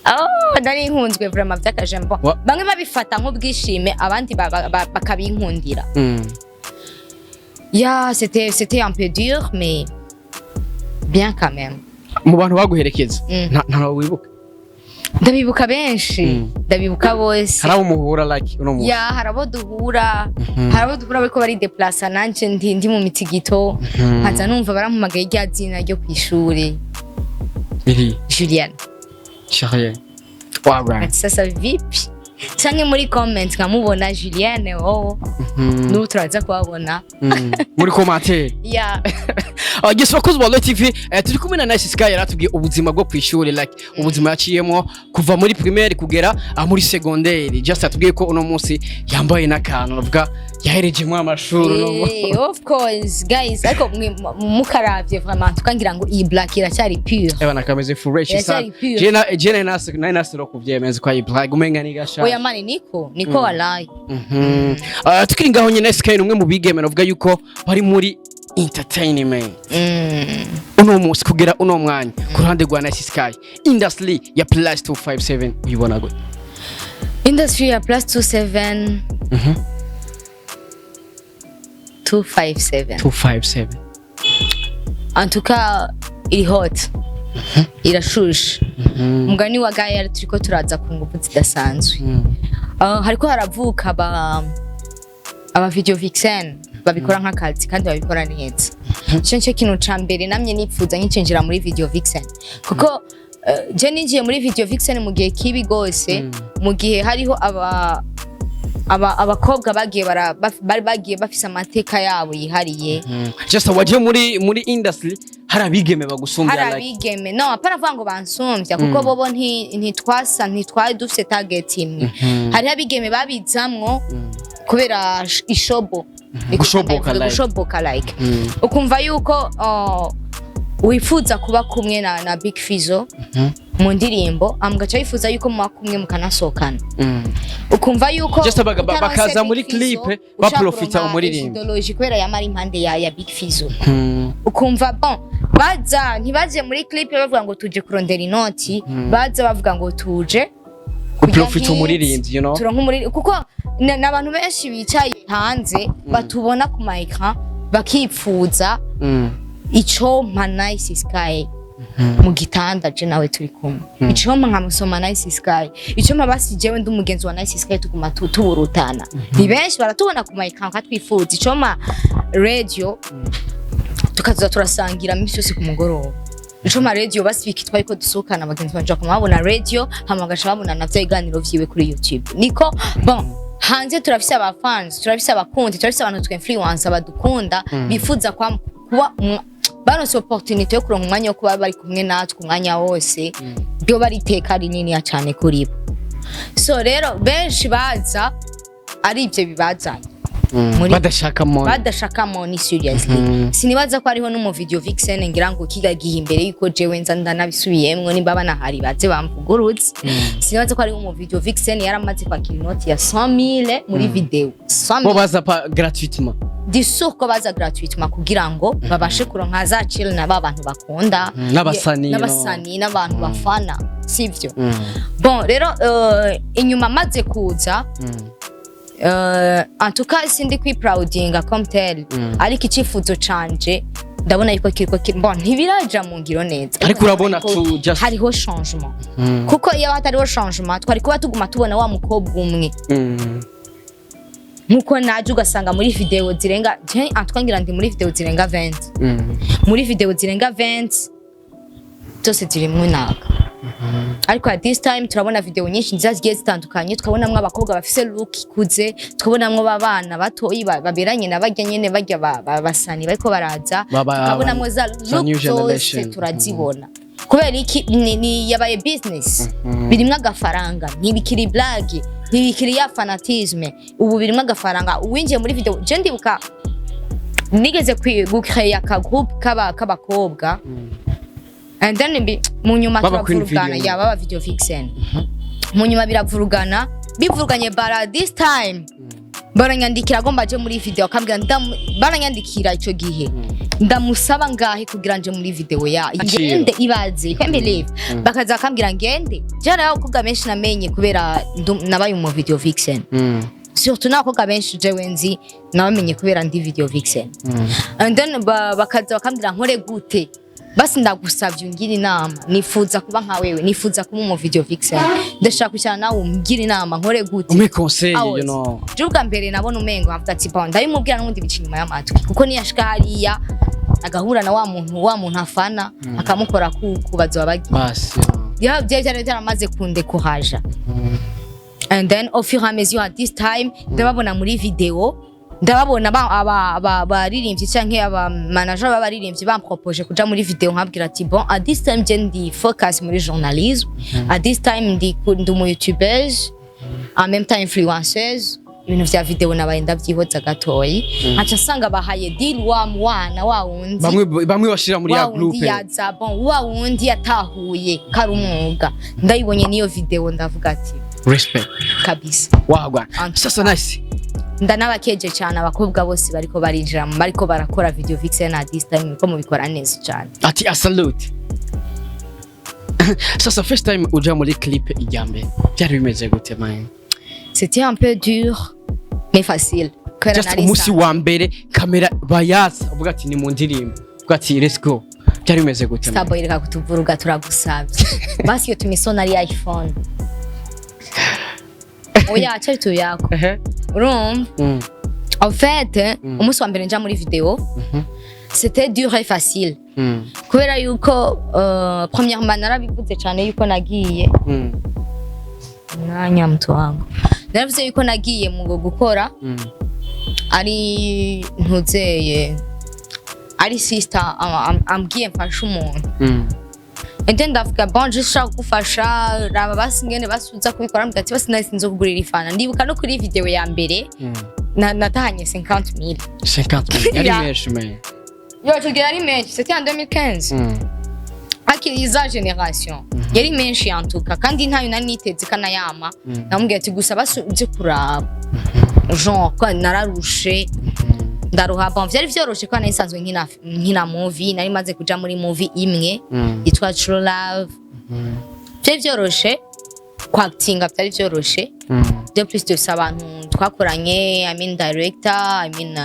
Speaker 1: Oh, nari nkunzwe vraiment vy'akajambo. Bamwe babifata nk'ubwishime, abandi bakabinkundira. Ya, c'était un peu dur, mais bien quand même.
Speaker 2: Mu bantu baguherekeza, nta wibuka?
Speaker 1: Ndabibuka benshi, ndabibuka bose.
Speaker 2: Hari abo muhura like uno munsi?
Speaker 1: Ya, hari abo duhura, hari abo duhura bariko barideplasa, nanje ndi mu mitigito, nkaza numva barampamagaye rya zina ryo kw'ishuri.
Speaker 2: Iri?
Speaker 1: Juliana.
Speaker 2: Chérie. Wagwan.
Speaker 1: Ati sasa vipi, canke muri comment nkamubona Julienne, wowe n'ubu turaza kubabona.
Speaker 2: Muri commentaire?
Speaker 1: Ya.
Speaker 2: Yes, bakozi ba Royal TV, turi kumwe na Nice Sky, yaratubwiye ubuzima bwo kwishuri, like ubuzima yaciyemo kuva muri primaire kugera muri secondaire. Just atubwiye ko uno munsi yambaye n'akantu navuga yaherejemo amashuri uno munsi.
Speaker 1: Of course guys, ariko mukaravye vraiment tukangira ngo iyi black iracyari pure.
Speaker 2: Eba nakameze fresh sana.
Speaker 1: Iracyari pure.
Speaker 2: Je na nasi ro kuvyemeza ko iyi black umenga ni gasha.
Speaker 1: Oya mani, niko wallahi.
Speaker 2: Tukiri ngaho nyine, Nice Sky ni umwe mu bigeme navuga yuko bari muri entertainment. Uno munsi kugera uno mwanya, ku ruhande rwa Nice Sky, industry ya plus 257 uyibona gute?
Speaker 1: Industry ya plus 27, 257.
Speaker 2: 257.
Speaker 1: En tout cas iri hot, irashushe. Umugani wa Gael, turiko turaza ku nguvu zidasanzwe. Hariko haravuka aba video vixen babikora nk'akazi kandi babikora neza. Ico nico kintu ca mbere namye nipfuza nkicinjira muri video vixen, kuko je ninjiye muri video vixen mu gihe kibi gose, mu gihe hariho aba abakobwa bagiye bari bagiye bafise amateka yabo yihariye.
Speaker 2: Just waje muri industry hari abigeme bagusumbya?
Speaker 1: Hari
Speaker 2: like
Speaker 1: abigeme, no apana kuvuga ngo bansumbya, kuko bobo ntitwasa, ntitwari dufise target imwe. Hariho abigeme babizamwo kubera ishobo.
Speaker 2: Gushoboka, like.
Speaker 1: Gushoboka, like ukumva yuko wifuza kuba kumwe na Big Fizzo mu ndirimbo, mugaca wifuza yuko muba kumwe mukanasohokana, ukumva yuko
Speaker 2: Just
Speaker 1: utaronse
Speaker 2: bakaza
Speaker 1: Big
Speaker 2: muri
Speaker 1: Fizzo,
Speaker 2: clip,
Speaker 1: ushaka
Speaker 2: baprofita
Speaker 1: kuronka
Speaker 2: umuririmbyi.
Speaker 1: ideology kubera yamara impande ya Big Fizzo. Ukumva bon, baza ntibaze muri clip bavuga ngo tuje kurondera inoti, baza bavuga ngo tuje
Speaker 2: Guprofita
Speaker 1: kurya
Speaker 2: umuririmbyi.
Speaker 1: Turonka umuririmbyi, kuko n'abantu benshi bicaye hanze batubona ku ma écran bakipfuza icompa Nice Sky mu gitanda je nawe turi kumwe, icompa nkamusoma Nice Sky, icompa basi jewe ndi umugenzi wa Nice Sky, tuguma tuburutana. Ni benshi baratubona ku ma écran katwifuza icompa radio tukaza turasangira misi yose ku mugoroba, icompa radio basi bikitwa yuko dusohokana, abagenzi banje bakama babona radio, hama bagaca babona na vya biganiro vyiwe kuri YouTube. Niko bon, hanze turafise aba fans, turafise abakunzi, turafise abantu twe influence badukunda, bifuza kuba baronse opportunité yo kuronka umwanya wo kuba bari kumwe natwe umwanya wose, byo bari iteka rininiya cane kuri bo. So rero benshi baza ari ivyo bibazanye
Speaker 2: Badashaka money.
Speaker 1: Badashaka money, seriously. Sinibaza ko hariho n'umu video vixen ngira ngo kigagiye imbere yuko jewe nza ndanabisubiyemwo, nimba banahari baze bamvugurutse. Sinibaza ko hariho umu video vixen yaramaze kwakira inoti ya 100,000 muri video. 100,000.
Speaker 2: Bo baza pa gratuitement.
Speaker 1: Discours ko baza gratuitement kugira ngo babashe kuronka za chill na ba bantu bakunda.
Speaker 2: N'abasanii, no.
Speaker 1: N'abasanii n'abantu bafana, sivyo? Bon rero, inyuma maze kuza, en tout cas sindi kwiproudinga comme tel, ariko icifuzo canje ndabona yuko kiriko bon, ntibiraja mu ngiro neza.
Speaker 2: Ariko urabona
Speaker 1: Ariko hariho changement, kuko iyo hatariho changement twari kuba tuguma tubona wa mukobwa umwe. Nkuko naje ugasanga muri video zirenga, je en tout cas ngira ndi muri video zirenga 20, muri video zirenga 20 zose zirimwo naga. Ariko at this time turabona video nyinshi nziza zigiye zitandukanye, tukabonamwo abakobwa bafise look ikuze, tukabonamwo babana batoyi baberanye na barya nyene, barya basani bariko baraza, tukabonamwo za
Speaker 2: za new
Speaker 1: look zose.
Speaker 2: generation.
Speaker 1: Turazibona kubera iki? Ni yabaye business, birimwo agafaranga, ntibikiri blague, ntibikiri ya fanatisme, ubu birimwo agafaranga. Uwinjiye muri video, je ndibuka nigeze gucreya aka groupe k'abakobwa and then mu nyuma
Speaker 2: Baba Queen
Speaker 1: turavurugana.
Speaker 2: Video.
Speaker 1: Ya baba video vixen, mu nyuma biravurugana, bivuruganye bara this time baranyandikira agomba aje muri video, akambwira baranyandikira ico gihe ndamusaba ngahe kugira nje muri video ya
Speaker 2: Agaciro.
Speaker 1: ngende. Ibaze, you can't believe, bakaza bakambwira ngende jana. Abakobwa benshi namenye kubera nabaye mu video vixen, surtout n'abakobwa benshi jewe nzi nabamenye kubera ndi video vixen. And then bakaza bakambwira nkore gute, basi ndagusavye ungira inama, nifuza kuba nka wewe, nifuza kuba umu video vixen, ndashaka kwicara nawe umbwira inama nkore gute.
Speaker 2: Umpe conseil.
Speaker 1: Awoze. Je ubwa mbere nabona umengo nkavuga ati bon, ndabimubwira n'ubundi bica inyuma y'amatwi, kuko niyashika hariya agahura na wa muntu afana akamukora kuku bazoba bagiye.
Speaker 2: Basi.
Speaker 1: Ya byari byaramaze kundekuhaja. And then au fur et à mesure, at this time ndababona muri video, ndababona abaririmbyi canke aba manager b'abaririmbyi bampropoje kuja muri video, nkabwira ati bon, at this time je ndi focus muri journalisme, at this time ndi umu youtubeuse, en même temps influenceuse. Ibintu vya video nabaye ndavyihoza gatoyi, nkaca nsanga bahaye deal wa mwana wa wundi.
Speaker 2: Bamwe bamwe bashira muri ya
Speaker 1: Wa wundi
Speaker 2: groupe.
Speaker 1: Yaza bon, wa wundi yatahuye kari umwuga. Ndayibonye niyo video, ndavuga ati
Speaker 2: Respect.
Speaker 1: Kabisa.
Speaker 2: Wagwa sasa, nice.
Speaker 1: Ndanabakeje cyane abakobwa bose bariko barinjira, bariko barakora video vixen at this time, ko mubikora neza cyane.
Speaker 2: Ati a salute. Sasa first time uja muri clip ijya mbere byari bimeze gute, man?
Speaker 1: C'était un peu dur mais facile kubera
Speaker 2: Just
Speaker 1: nari
Speaker 2: umunsi
Speaker 1: nsanzwe.
Speaker 2: wa mbere kamera bayaza uvuga ati ni mu ndirimbo, uvuga ati let's go, byari bimeze gute, man?
Speaker 1: Starboy, reka kutuvuruga, turagusabye basi. Iyo tumisona ari iPhone, oya acha bitu yako. Urumva, en fait umunsi wa mbere nja muri video, c'était dur et facile, kubera yuko premièrement narabivuze cyane yuko nagiye mwanya mtu wangu, naravuze yuko nagiye mu gukora ari ntuzeye, ari sister ambwiye mfashe umuntu. And then ndavuga bon, je ushaka kugufasha, raba basi ngene basuza kubikora, mbwira ati basi nahise nzokugurira ifana. Ndibuka no kuri video ya mbere natahanye 50,000.
Speaker 2: 50 yari
Speaker 1: Yeah.
Speaker 2: menshi, man.
Speaker 1: Yo, ico gihe yari menshi, c'était en 2015, akiri za generation yari menshi yantuka, kandi ntayo nari niteze kanayama. Namubwiye ati gusa basi uze kuraba genre ko nararushe, ndaruha. Bon, vyari vyoroshe ko nari nsanzwe nkina movie, nari maze kuja muri movie imwe yitwa True Love. Vyari vyoroshe kwactinga, vyari vyoroshe. De plus de ça, abantu twakoranye, I mean director, I mean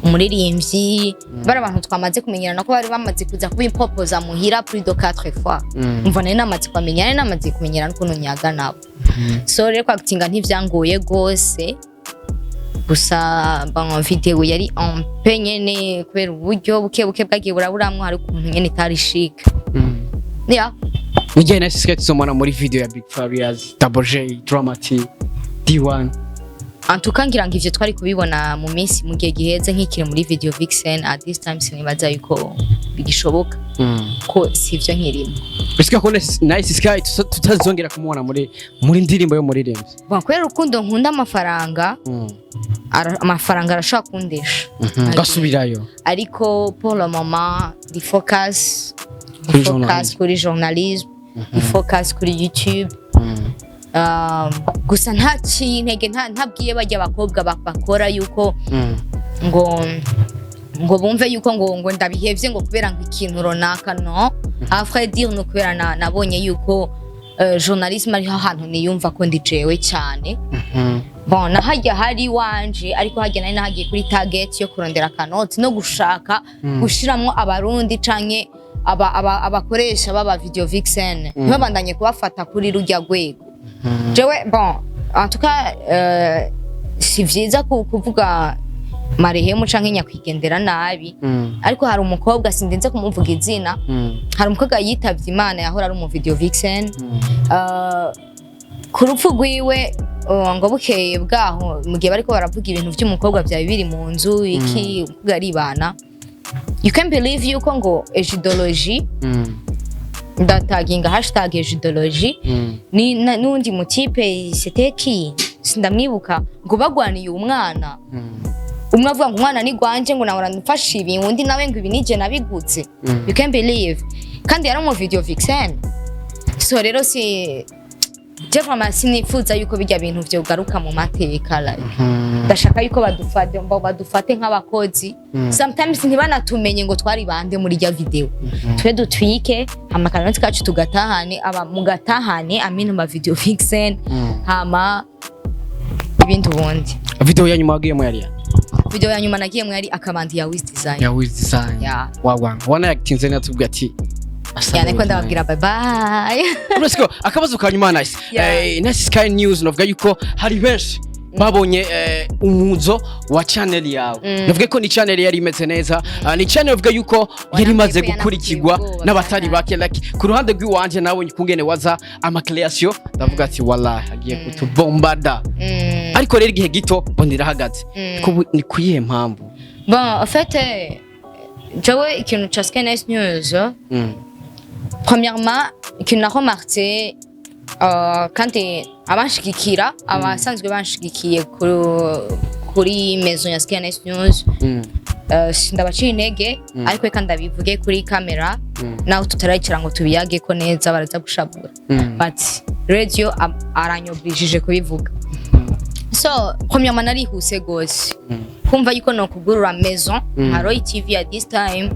Speaker 1: umuririmbyi, bari abantu twamaze kumenyerana, ko bari bamaze kuza kubimpopoza muhira plus de 4 fois. Umva, nari namaze kubamenya, nari namaze kumenyerana n'ukuntu nyaga nabo. So rero kwactinga ntivyangoye gose. Gusa bon, video yari un peu nyene kubera uburyo buke buke bwagiye buraburamwo, hari ukuntu nyene itari chic. Yeah.
Speaker 2: Mugihe nahise sigaye tuzomubona muri video ya Big Farious, Double J, Drama T, D1?
Speaker 1: En tout cas ngira ngo ivyo twari kubibona mu minsi, mu gihe giheze, nkikiri muri video vixen. At this time sinibaza yuko bigishoboka, ko sivyo nkirimo.
Speaker 2: Bisika ko Nice Sky tutazongera kumubona muri ndirimbo yo muririmbyi?
Speaker 1: Bon, kubera urukundo nkunda amafaranga, amafaranga arashobora kundesha.
Speaker 2: Gasubirayo.
Speaker 1: Ariko pour le moment ndi focus, ndi
Speaker 2: Kuri
Speaker 1: focus
Speaker 2: journalisme.
Speaker 1: kuri journalisme, ndi focus kuri YouTube. Gusa ntaciye intege, ntabwiye bajya abakobwa bakora yuko ngo bumve yuko ngo ndabihevye ngo kubera ngo ikintu runaka. No, à vrai dire, no kubera nabonye yuko journalisme ariho hantu niyumva ko ndi jewe cyane. Bon, nahajya hari wanje, ariko hajya nari nahagiye kuri target yo kurondera akanoti no gushaka gushiramwo Abarundi canke abakoresha baba video vixen, ntibabandanye kubafata kuri rujya rwego. Jewe bon, en tout cas si vyiza kuvuga. marehemu canke nyakwigendera nabi, ariko hari umukobwa, sindinze kumuvuga izina, hari umukobwa yitavye Imana yahora ari umu video vixen. Ku rupfu rwiwe, ngo bukeye bwaho, mu gihe bariko baravuga ibintu vy'umukobwa vyari biri mu nzu, iki, umukobwa aribana. You can believe yuko ngo ejidology, ndataginga #ejidology, ni n'uwundi mutipe, c'était qui, sindamwibuka, ngo bagwaniye umwana. Umwe avuga ngo umwana ni gwanje, ngo nahora mfasha ibi, undi nawe ngo ibi nije nabiguze. You can believe, kandi yari mu video vixen. So rero si je, vraiment sinifuza yuko bijya bintu vyogaruka mu mateka. Like, ndashaka yuko badufate nk'abakozi, sometimes ntibanatumenye ngo twari bande muri rya video. Twe dutwike amakaroti kacu tugatahane, aba mugatahane amino ma video vixen, hama ibindi ubundi.
Speaker 2: Video ya nyuma wagiyemo yari ya?
Speaker 1: Video ya nyuma nagiyemo yari akabandi ya Wiz Design.
Speaker 2: Ya Wiz Design.
Speaker 1: Yeah.
Speaker 2: Wagwan wana yatinze natubwira ati asa.
Speaker 1: Yani ko ndababwira bye bye.
Speaker 2: Let's go. Akabazo ka nyuma, Nice.
Speaker 1: Yeah.
Speaker 2: Nice Sky News, navuga yuko hari benshi babonye umuzo wa channel yawe. Navuga ko ni channel yari imeze neza. Ah, ni channel navuga yuko yari imaze
Speaker 1: ko yanafitiye
Speaker 2: gukurikirwa
Speaker 1: ubwoba
Speaker 2: n'abatari
Speaker 1: bwa
Speaker 2: bake. Like, ku ruhande rw'iwanje nabonye kungene waza ama creation, ndavuga ati wallahi agiye kutubombada. Ariko rero igihe gito mbona irahagaze. Ni kuyihe mpamvu?
Speaker 1: Bon, en fait, jewe ikintu ca Sky Nice News, premièrement ikintu naremarqué, kandi abanshigikira, abasanzwe banshigikiye kuri maison ya Sky Nice News, sindabacira intege, ariko reka ndabivuge kuri kamera, naho tutarayicara ngo tubiyage ko neza, baraza gushabura, but radio aranyoblijije kubivuga. So premièrement narihuse gose kumva yuko nokugurura maison nka Roy TV at this time,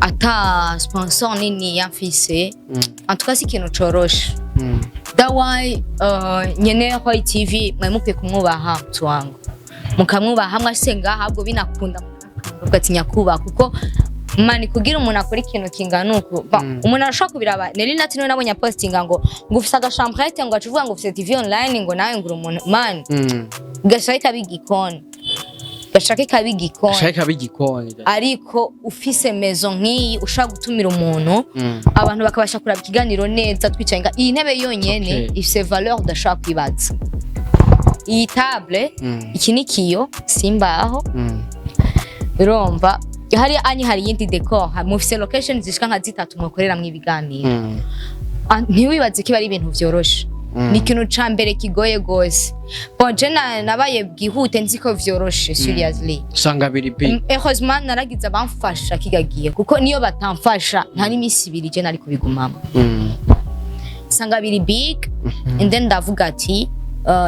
Speaker 1: ata sponsor nini yamfise. En tout cas si ikintu coroshe. That why nyene Roy TV mwari mukwiye kumwubaha, mtu wangu, mukamwubaha mwase ngaha, ahubwo binakunda mukavuga ati nyakubaha, kuko mani kugira umuntu akora ikintu kingana uku. Bon, umuntu arashobora kubiraba. Neri Nati niwe nabonye postinga ngo ufise agachambrette, ngo aca uvuga ngo ufise TV online, ngo nawe ngo uri umuntu mani. Gashaka kaba igikoni, gashaka kaba igikoni.
Speaker 2: Shaka bigikoni.
Speaker 1: Ariko ufise maison nk'iyi, ushobora gutumira umuntu, abantu bakabasha kuraba ikiganiro neza twicaye iyi ntebe yonyene ifise valeur udashobora kwibaza. Iyi table, iki ni kiyo simbaho. Urumva hari anyi, hari iyindi décor, mufise location zishika nka zitatu mwakoreramwo ibiganiro. Ah, ntiwibaze ko iba ari ibintu vyoroshe. Ni ikintu ca mbere kigoye gose. Bon, je nabaye bwihute nzi ko vyoroshe, seriously.
Speaker 2: Usanga biri big.
Speaker 1: Heureusement naragize abamfasha kigagiye, kuko niyo batamfasha nta n'iminsi 2 je nari kubigumamo. Sanga biri big, and then ndavuga ati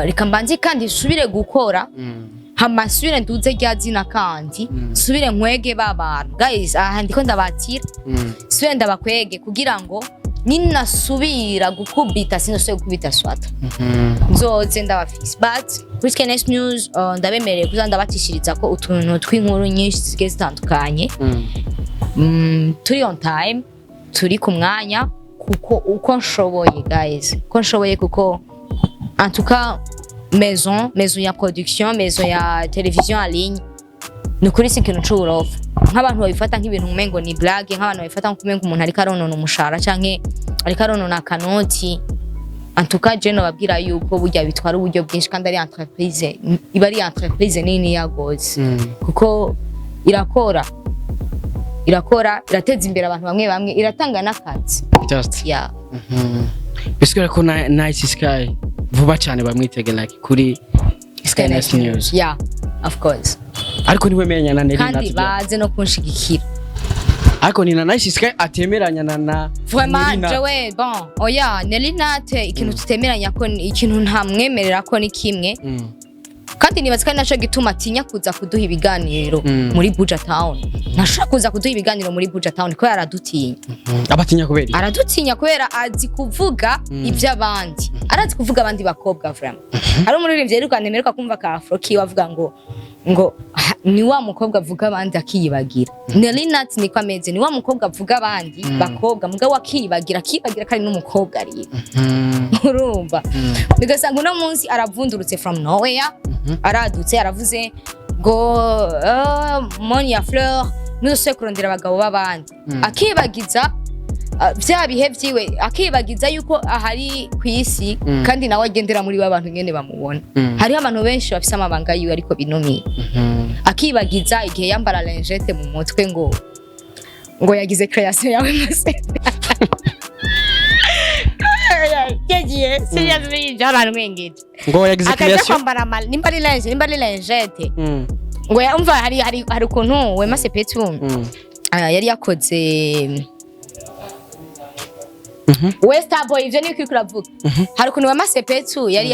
Speaker 1: reka mbanze kandi nsubire gukora, hama nsubire nduze rya zina, kandi nsubire nkwege ba bantu. Guys, aha ndiko ndabatira, nsubire ndabakwege kugira ngo ninasubira gukubita sinosubire gukubita swata, nzoze ndabafise. But kuri Sky Nice News, ndabemereye kuza ndabatishiriza ko utuntu tw'inkuru nyinshi zigiye zitandukanye, turi on time, turi ku mwanya, kuko uko nshoboye, guys, uko nshoboye, kuko en tout cas maison ya production, maison ya television en ligne, ni ukuri si ikintu c'uburofa nk'abantu babifata nk'ibintu umengo ni blague, nk'abantu babifata nk'umengo umuntu ariko aronona umushahara canke ariko aronona akanoti. En tout cas je nobabwira yuko burya bitwara uburyo bwinshi, kandi ari entreprise, iba ari entreprise nini ya gose, kuko irakora, irateza imbere abantu bamwe bamwe, iratanga n'akazi.
Speaker 2: Just
Speaker 1: Yeah.
Speaker 2: Bisigura ko na Nice Sky vuba cyane bamwitege like kuri Sky Nice News.
Speaker 1: Yeah, of course.
Speaker 2: Ariko ntiwemeranya na Nelly
Speaker 1: Kandi
Speaker 2: Nat
Speaker 1: baze no kunshigikira.
Speaker 2: Ariko ni na Nice Sky atemeranya na
Speaker 1: Vraiment.
Speaker 2: Nelly Nat.
Speaker 1: Jewe, bon, oya, Nelly Nat ikintu tutemeranya ko ikintu ntamwemerera ko ni kimwe, kandi nibaza ko ari naco gituma atinya kuza kuduha ibiganiro muri Buja Town. Ntashobora kuza kuduha ibiganiro muri Buja Town kubera aradutinya.
Speaker 2: Abatinya kubera iki?
Speaker 1: Aradutinya kubera azi kuvuga iby'abandi, arazi kuvuga abandi bakobwa. Vraiment, hari umuririmbyi rero nemeruka kumva ka afro kiwe avuga ngo ni wa mukobwa avuga abandi akiyibagira. Nelly Nat niko ameze, ni wa mukobwa avuga abandi bakobwa mugabo akiyibagira, akiyibagira ko ari n'umukobwa. Rero urumva, bigasanga uno munsi aravundurutse from nowhere. Aradutse aravuze ngo Monia Fleur nuzose kurondera abagabo b'abandi, akibagiza vya bihe vyiwe, akibagiza yuko ahari ku isi kandi nawe agendera muri ba bantu nyene bamubona. Hariho abantu benshi bafise amabanga yiwe ariko binumiye. Akibagiza igihe yambara lingette mu mutwe ngo yagize création yawe mase yagiye seriously, byaranwengeje.
Speaker 2: Ngo yagize
Speaker 1: Akaja
Speaker 2: création.
Speaker 1: kwambara nimba ari linge, nimba ari lingette, ngo umva, hari ukuntu Wema Sepetu yari yakoze we Starboy, ivyo niko uriko uravuga. Hari ukuntu Wema Sepetu yari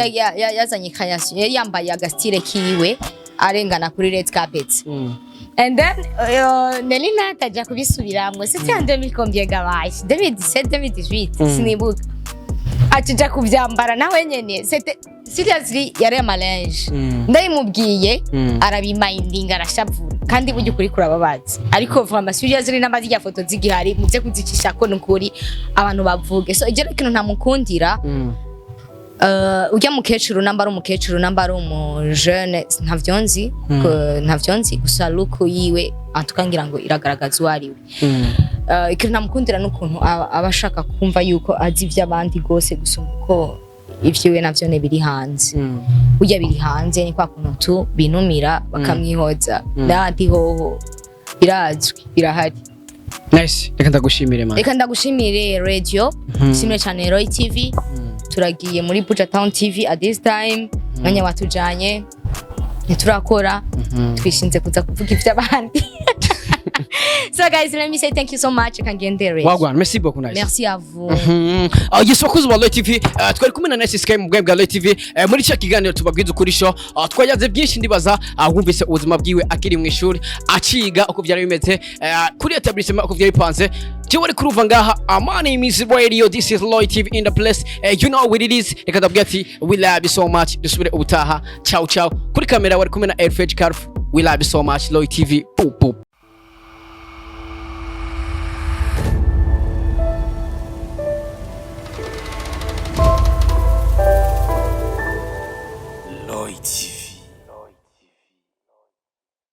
Speaker 1: yazanye création, yari yambaye agastyle kiwe arengana kuri red carpet. And then Nelly Nat aja kubisubiramwo. C'était en 2000 combien gabaye, 2017, 2018, sinibuka. Atija kuvyambara nawe nyene. C'était seriously, yari amalinge. Ndabimubwiye, arabimindinga, arashavura, kandi burya ukuri kurababaza. Ariko vraiment, seriously, n'amazi ya foto zigihari, muze kuzicisha ko nukuri abantu bavuge. So ivyo rero ikintu ntamukundira. Urya mukecuru, namba ari umukecuru, namba ari umujene, ntavyo nzi, ntavyo nzi. Gusa look yiwe antuka ngira ngo iragaragaza uwo ari we. Ikintu ntamukundira n'ukuntu aba ashaka kumva yuko azi ivy'abandi gose gusumba uko ivyiwe navyo ne biri hanze. Burya biri hanze ni kwa kuntu tu binumira bakamwihoza, n'ahandi hoho birazwi, birahari.
Speaker 2: Nice, reka ndagushimire, man.
Speaker 1: Reka ndagushimire radio, nshimire cyane Roy TV. Turagiye muri Buja Town TV at this time, mwanya watujanye ntiturakora, twishinze kuza kuvuga ivy'abandi. So guys, let me say thank you so much. Kangendere.
Speaker 2: Wagwan, merci beaucoup, Nice.
Speaker 1: Merci à vous.
Speaker 2: Yes, bakuzi ba Roy TV, twari kumwe na Nice Sky mu bwami bwa Roy TV, muri cya kiganiro tubabwiza ukuri show. Twayaze byinshi, ndibaza wumvise ubuzima bwiwe akiri mu ishuri, aciga, uko byari bimeze kuri établissement, uko byari bipanze. Jewe ari kuruva ngaha, my name is Radio, this is Roy TV in the place. You know what it is. Reka ndabwira ati we love you so much, dusubire ubutaha. Ciao ciao. Kuri kamera wari kumwe na Elfage Carf. We love you so much. Roy TV, boop boop.